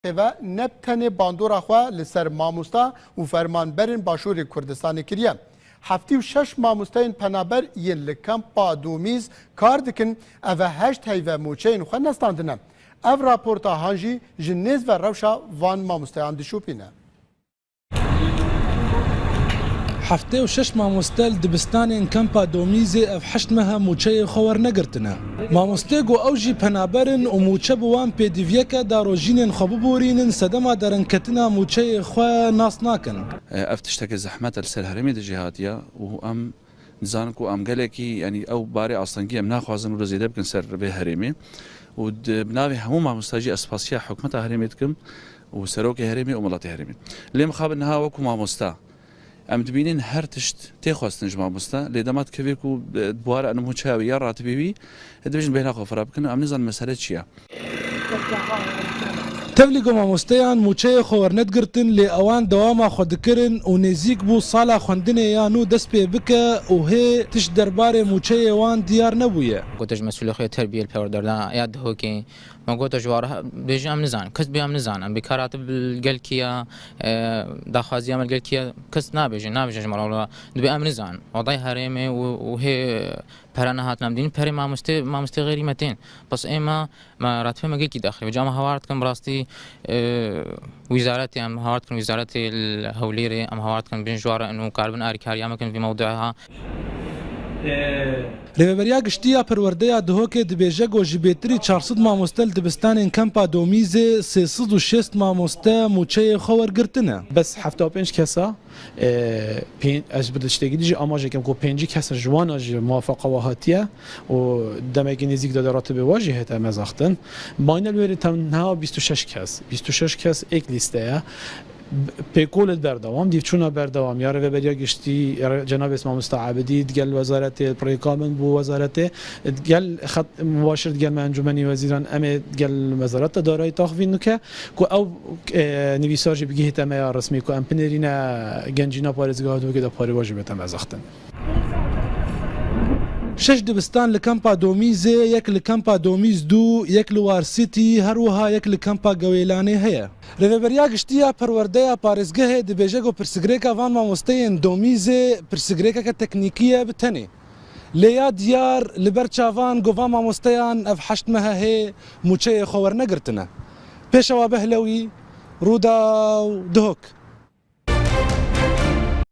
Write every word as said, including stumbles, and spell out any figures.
Pêve ne bi tenê bandora xwe li ser mamosta û fermanberên Başûrê Kurdistanê kiriye. Heftê û şeş mamosteyên penaber yên li Kampa Domîz kar dikin, ev e heşt heyve mûçeyên xwe nestandine. Ev raporta han jî ji nêz ve rewşa van mamosteyan dişopîne. Heftê û şeş mamoste li dibistanên Kampa Domîzê ev heşt mehe mûçeyê xwe wernegirtine. Mamoste got ew jî penaber in û mûçe bi wan pêdiviyeke darojînên xwe biborînin, sedema derengketina mûçeyê xwe nas nakin. Ev tişteke zehmet e li ser herêmê de jî hatiye û em dizanin ku em gelekî, yanî ew barê astengî em naxwazin wilo zêde bikin ser vê herêmê û di, bi navê hemû mamosta jî ez spasiya hikûmeta herêmê dikim û serokê herêmê û miletê herêmê. Lê mixabin niha wekû mamosta em dibînin her tişt tê xwestin ji mamosta, lê dema dikevê ku, e, di buhara enê mûçeya wî ya ratibî wî, e, dibêjin bêhna xwe fira bikin, em nizanin mesele çi ye. Tevlî got mamosteyan mûçeyê xwe wernedigirtin, lê ewan dewama xwe dikirin û nêzîk bû sala xwendinê ya nû dest pê bike û hê tişt derbarê mûçeyê wan diyar nebûye. Gote ji mesûlê xwe yê terbiyê li perwerdeya Dihokê, me gote ji wara bêjin em nizanin. Kes bê em nizanin. Em bê kar hatib li gel kî ya, e, daxwaziya me li gel kî ya, kes nabêje, nabêje ji me re wala dibê em nizanin. Wadayê herêmê û, û hê pere nehatin em dînin, perê mamostê, mamostê xêrî me tên. Bes ê me, me ratibê me gelkî daxivê. Ca me hawar dikin bi rastî, e, wîzaretê, em hawar dikin wîzaretê li Hewlêrê, em hawar dikin bin ji wara û karibin arîkariya me kin vî mewduha. Rêveberiya Giştî ya Perwerdeya Dihokê dibêje ku ji bêtirî çar sed mamoste li dibistanên Kampa Domîzê sê sed û şêst mamoste mûçeyê xwe wergirtine. Bes hefta û pênc kesa, e, pê-, ez bi tiştekî dijî amaje kem ku pêncî kes ji wana jî muwafeqa we hatiye û demekî nêzîk de, de ratibê we jî hête mezaxtin. Mayne li wêrê tenha bîst û şeş kes, bîst û şeş kes êk lîste ye. Pêkolê berdewam, dîvçûna berdewam ya Rêveberiya Giştî, ya Cenabê Mamosta Ebidî, digel wezaretê, pirêka min bû wezaretê, digel xet mubaşir digel me Encûmenî Wezîran, em ê digel Wezareta Darayî taxivîn nûke, ku ew, e, nivîsar jî bigihîte me ya resmî, ku em binêrîne gencîna parêzgeha Dihokê de parê we jî bête mezaxtin. Şeş dibistan li Kampa Domîzê, yek li Kampa Domîz dû, yek li War City, her wiha yek li Kampa Gewêlanê heye. Rêveberiya Giştî ya Perwerdeya Parêzgehê dibêje ku pirsgirêka van mamosteyên Domîzê pirsgirêkeke teknîkî ye bi tenê. Lê ya diyar li ber çavan ku van mamosteyan ev heşt mehe hê mûçeyê xwe wernegirtine. Pêşewa Behlewî, Rûdaw, Dihok.